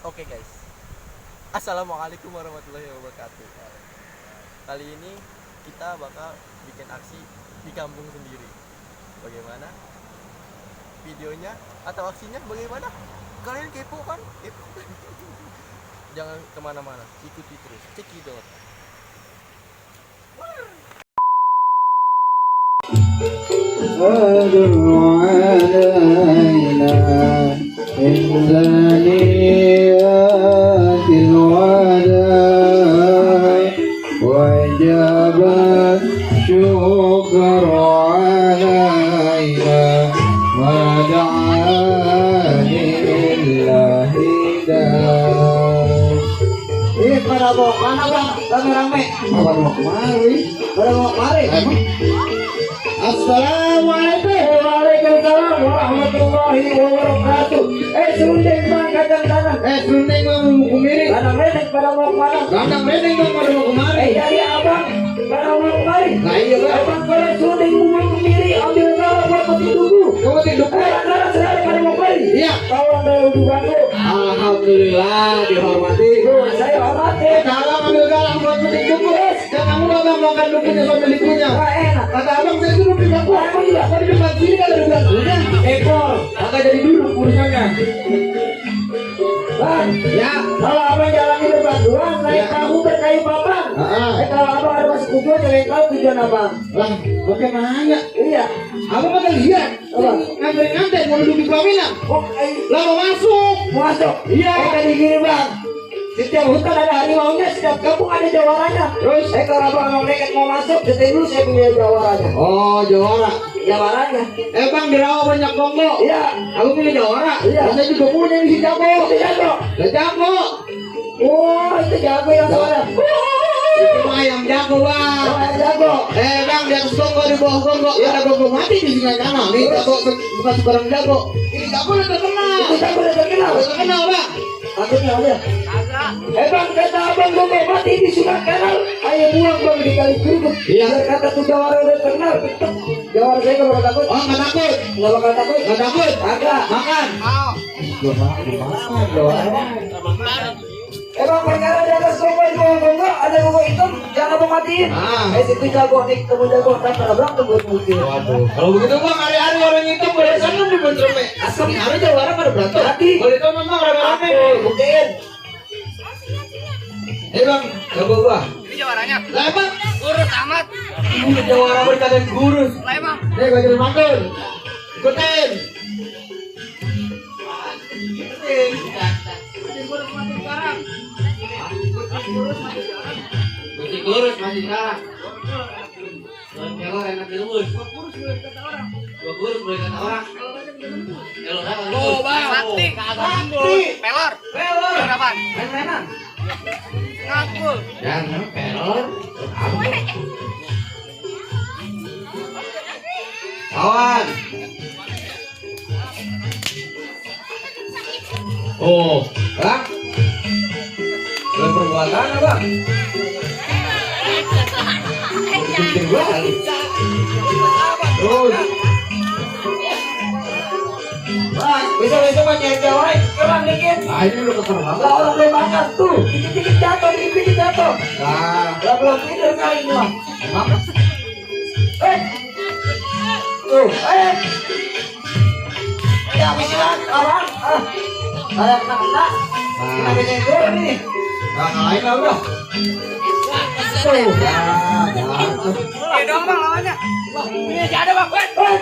Oke guys, assalamualaikum warahmatullahi wabarakatuh. Kali ini kita bakal bikin aksi di kampung sendiri. Bagaimana videonya atau aksinya bagaimana? Kalian kepo kan? Kepo. Jangan kemana-mana, ikuti terus, cekidot. فادعوا علينا إنسانيات الوداع وجب الشكر علينا ودعا لله داع. Ini pada mau mana bang? Rame-rame. Pada mau kemari? Pada mau kemari? Assalamualaikum. Waalaikumsalam warahmatullahi wabarakatuh. Serundeng bang, kacang tanah. Serundeng bang mau kemari. Kandang redeng pada mau kemana? Kandang redeng bang pada mau kemari. Jadi abang pada mau kemari. Nah iya bang. Abang pada serundeng mau kemari. Ambil darah buat peti dugu. Kamu tidur. Darah sedang pada mau kemari. Iya. Kawan dari Udubantu. Alhamdulillah dihormati. Saya hormati. Kalau ambil galang buat peti dugu. Dan kamu udah makan dukunya sampai likunya. Wah enak. Kata abang saya suruh di dapur. Aku juga. Tadi depan sini kan ada dukunya. Ekor. Maka jadi dulu urusannya. Bang, Ya. kalau abang jalan di Batuan, naik perahu berkayu papan. Kalau abang ada masuk tujuan, jangan tahu tujuan abang. Lah, pakai nanya. Iya. Abang kan lihat. Apa? Nganterin mau duduk di pelaminan. Oh, Lah mau masuk. masuk. Iya. Tadi gini bang. Setiap hutan ada harimaunya, setiap kampung ada jawarannya. Terus? Kalau abang mau nekat mau masuk, setelah dulu saya punya jawarannya. Oh, Jawara. Jawarannya. Bang di rawa banyak bongo. Iya. Aku pilih Jawara. Iya. Saya juga punya di jago. Itu jago. Lah jago. Wah, itu jago yang suara. Itu mah ayam jago bang. Oh, yang jago. Bang di atas bongo di bawah bongo. Ya ada bongo mati di sini sana. Ini jago bukan sebarang jago. Ini jago udah terkenal. Itu jago udah terkenal. Udah terkenal bang. Takutnya ada. Bang, kata abang gue mau mati di sungai kanal. Ayo buang bang di kali kerukut. Iya. Biar kata tuh jawara udah terkenal. Jawara saya gak bakal takut. Oh nggak takut. Gak bakal takut. Nggak takut. Agak. Makan. Makan jawara. Bang, perkara di atas bongo di bawah bongo ada bongo hitam. Jangan abang matiin. Situ jago nih, kamu jago. Tanpa abang tunggu mungkin. Waduh. Kalau begitu bang hari-hari orang itu boleh senang di Bentrome. Asal hari Jawara pada berantem. Hati. Boleh itu memang rame-rame. Buktiin. Bang, jago gua. Ini jawarannya. Lah emang Kurus amat. ini Jawara berkadang gurus. Lah emang. Nih gua jadi makun. Ikutin. Masih kurus masih sekarang. Kalau enak direbus. Gua kurus boleh kata orang. Kalau Oh, bang. Sakti. Pelor. Berapa? Main-mainan. Ngakul. Jangan pelor. Kawan. Oh, bang. Boleh perbuatan apa? Bikin balik. Terus. Bang, besok-besok banyak jawara. Kurang dikit. Ah, ini udah kesel banget. Lah orang boleh makan tuh. Dikit-dikit jatuh, dikit-dikit jatuh. Nah, Lah belum tidur kali ini bang. emang Tuh, ya misalkan orang, ada kena-kena, kena bisa itu ini. nggak lain lah udah. Tuh, Iya dong bang lawannya. Ini aja ada bang. tuh,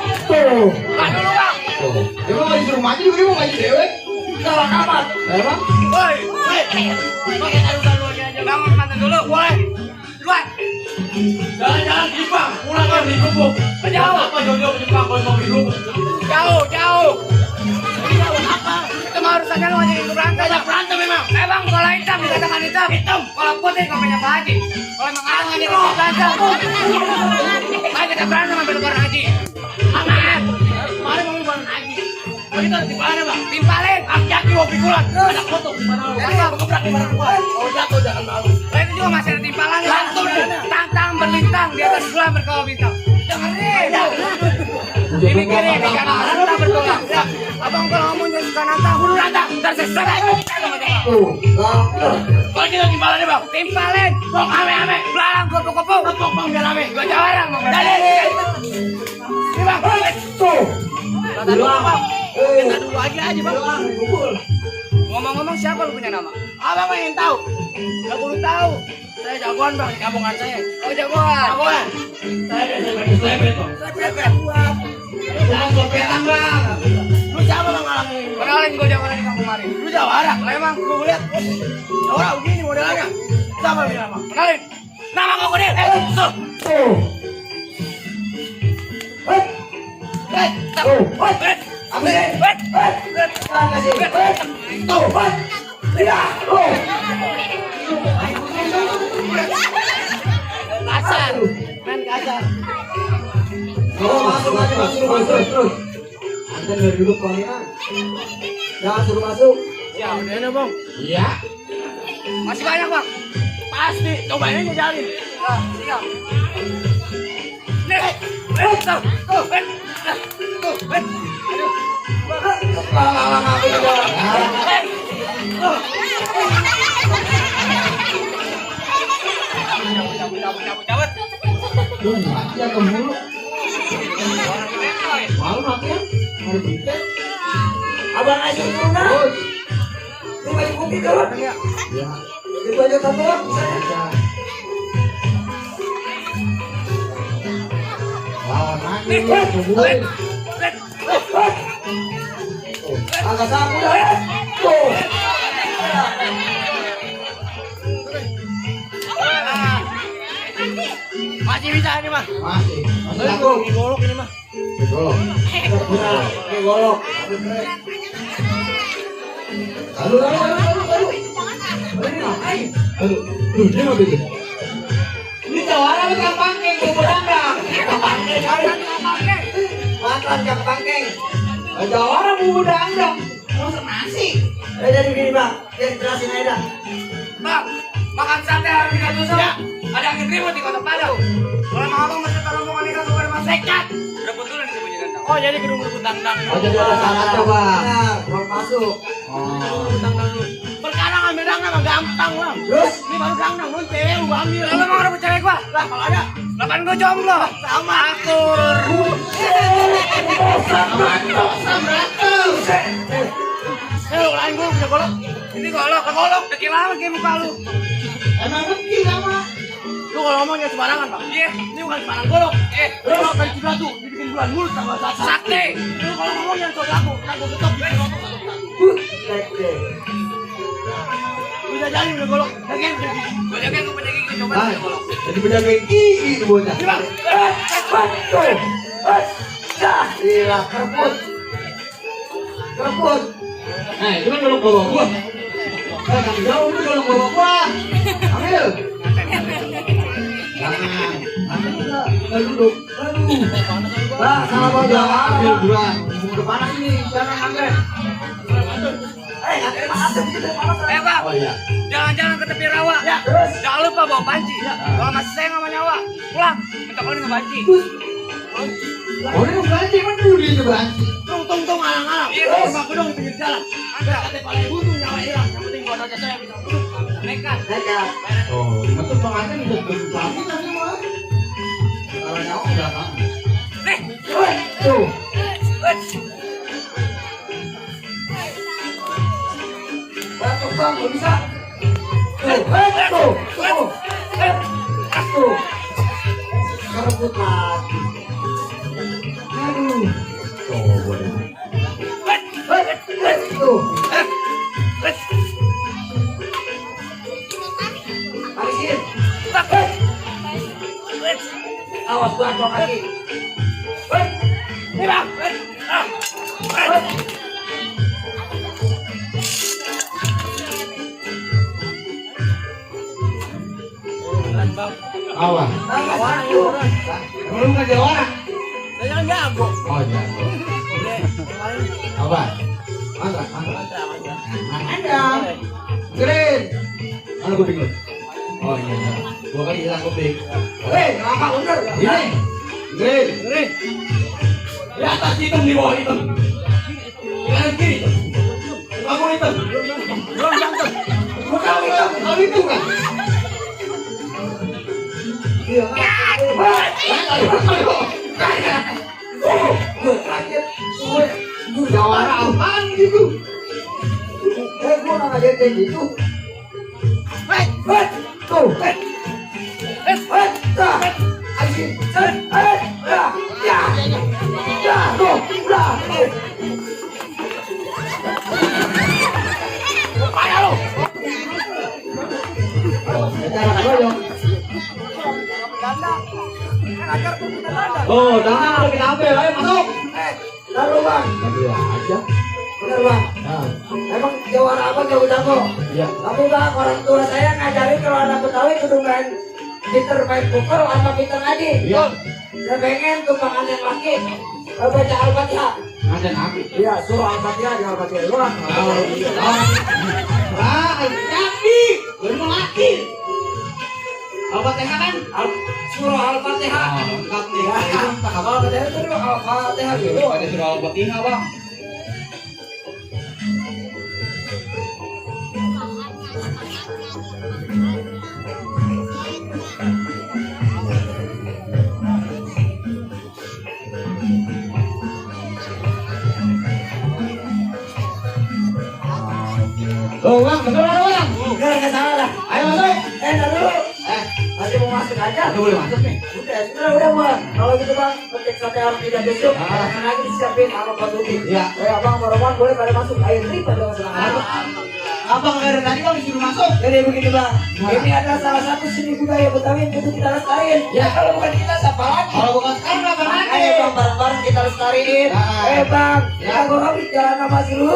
Bang dulu bang. Tuh, dia mau maju disuruh maju juga dia mau maju dewek. salah kapan? Emang? Woi. Pakai taruh aja. Bangun mantan dulu. Boleh. Duluan. Jalan-jalan di Jepang, pulang kan di Gubuk. Jauh. Apa Jojo ke Jepang kalau mau hidup? Jauh. Ini jauh apa? Itu mah urusannya lu ngajakin gue berantem. Banyak berantem memang. Bang, kalau hitam dikatakan hitam. Kalau putih kau punya Pak Haji. Kalau emang ada ngajakin gue berantem. Ayo kita berantem sampai lebaran haji. Aman. Kemarin mau lebaran haji. Kalau kita timpalan bang. Timpalin. Aki-aki mau pikulan. Ada foto di mana lu? Masa? Gebrak di mana gua? Oh jatuh jangan malu. Lah itu juga masih ada timpalan. Lantun. Tang-tang berlintang di atas bulan berkawal bintang. Dengerin. Ini kiri, ini kanan, rantang bertulang. Abang kalau ngomong jangan suka nantang, bulu rantang. Ntar saya sebet sama dia. Tuh, lapar. Kalau kita timbalan nih bang. Timpalin. Bang ame. Belalang kupu-kupu. Tepuk bang biar ame. Gua jawarang bang. Jadi. Ini bang. Tuh. Kata dulu bang. Kita dulu aja bang. Ngomong-ngomong siapa lu punya nama? Abang mah yang tahu. Gak perlu tahu. Saya jagoan bang di kampungan saya. Oh jagoan. Jagoan. Saya biasa selebet bang. Sebet. Jangan sopetan bang. Lu siapa bang ngalangin? Kenalin gua jagoan di kampung mari. Lu jawara. Memang Lu lihat. Jawara begini modelnya. Siapa yang nama? kenalin. Nama kau Kudir. Tuh. Tuh. Tuh. Ambil. Kasih. Tuh. Ya. Tuh. Kasar. Main kasar. Oh, masuk. Terus. Anda dari dulu kalian. Jangan suruh masuk. Ya udah bang. Iya. Masih banyak bang. Pasti. Cobain aja jalin. Nah, siap. Nih. Tuh, mati atau mulu. Malu mati ya? Mau dipikir. Abang aja dulu nah. Ini baju putih kan? Ya. Itu aja satu lah. Wah, mati. Tungguin. Agak sapu ya. Tuh. Masih bisa nih mah. Masih. Masih aku. Golok ini mah. Golok. Golok. Lalu. Aduh, dia mau bikin. Ini jawara bukan pangkeng, bumbu dandang. Makan yang pangkeng. Jawara bumbu dandang. Masak nasi. Jadi begini bang, jadi jelasin aja dah. Bang, makan sate harus dikasih tusuk. Ada angin ribut di kota Padang. Kalau mau abang masih taruh rombongan ikan kepada mas sekat. Rebut dulu nih sembunyi dandang. Oh jadi gedung rebut dandang. Oh jadi ada syaratnya bang. Benar, baru masuk. Rebut dandang dulu. Perkara ngambil dandang mah gampang bang. Terus? Ini baru dandang, lu cewek lu ambil. Kalau mau rebut cewek gua, Lah kalau ada. lapan gua jomblo. Sama akur. Lu lain gua bisa golok. Ini golok, kecil amat kayak muka lu. Emang ngerti sama? Lu kalau ngomong jangan sembarangan bang. Iya, Ini bukan sembarang golok. Lu kalau dari kiblat tuh dibikin bulan mulut sama satu. sakti. Lu kalau ngomong jangan sok laku. Nang gua ketok bikin ngomong satu. Udah jadi udah golok. Lagi jadi. Gua jaga gua punya gigi coba Ah, deh golok. jadi penjaga gigi itu bocah. Ini bang. Bantu. Gila, kerebut. Kerebut. Nah, itu kan golok bawa gua. Kan jauh itu golok bawa gua. Ambil. Jangan. Ambil duduk. Aduh. Bah, sama bawa jalan. Ambil dua. Udah panas ini. Jangan ambil. Bang, Oh iya. jalan-jalan ke tepi rawa. Ya. Jangan lupa bawa panci. Kalau masih sayang sama nyawa, pulang. Minta kalian nggak panci. Oh, ini ganti mana dulu dia ganti. Tung alang-alang. Iya. Rumah gedung di pinggir jalan. Ada kata paling butuh nyawa hilang. Yang penting buat aja saya bisa duduk. Nekat. Nekat. Oh, betul pengantin bisa duduk lagi nanti mah. Kalau nyawa udah kan. Nih, Tuh. Batuk bang, nggak bisa. Tuh, tuh. Kerebut lagi. Aduh. Oh, boleh. Tuh. Habisin. Awas tuh dua kaki. Nih bang. Awas. Awan yuk. Belum nggak jawara. Saya jangan jago. Oh, jago. Oke. Apa? Angkat. Ada. Green. Mana kuping lu? Oh iya. Dua kali hilang kuping. Hei, kenapa bener? Ini. Green. Green. Di atas hitam, di bawah hitam. Di kanan kiri. Kamu hitam. Kalau itu kan. Iya. Jawara apaan gitu? Gua nggak ngajarin kayak gitu. Tuh. Dah. Aji. Dah. Ya. Dah. Tuh. Dah. Oh, jangan kita ambil, ayo masuk. Lalu bang. Aduh aja. Bener bang. Nah, Emang jawara apa jago-jago? iya. Tapi bang, orang tua saya ngajarin kalau anak Betawi kudu main pinter main poker atau pinter ngaji. Iya. Saya pengen tumpangan yang laki baca Al-Fatihah. Ada aku. Iya, surah Al-Fatihah di Al-Fatihah doang. Tapi belum laki. Al-Fatihah kan? Surah Al-Fatihah. Kalau katanya itu Al-Fatihah gitu. Ada surah Al-Fatihah, Bang. Oh, Bang, betul Bang. Enggak salah lah. Ayo masuk. Ntar dulu. Masih mau masuk aja. Udah boleh masuk nih. Udah bang. Kalau gitu bang, untuk sampai harus tidak besok. Jangan lagi disiapin sama Pak Tuti. Iya. Abang Roman boleh pada masuk air nih pada masalah. Abang dari tadi Bang disuruh masuk. Jadi begini bang, ini adalah salah satu seni budaya Betawi yang kudu kita lestariin. Ya kalau bukan kita siapa lagi? Kalau bukan sekarang apa lagi? Ayo bang, bareng-bareng kita lestariin. Ah. Bang, kita gorong di jalan sama si Lu.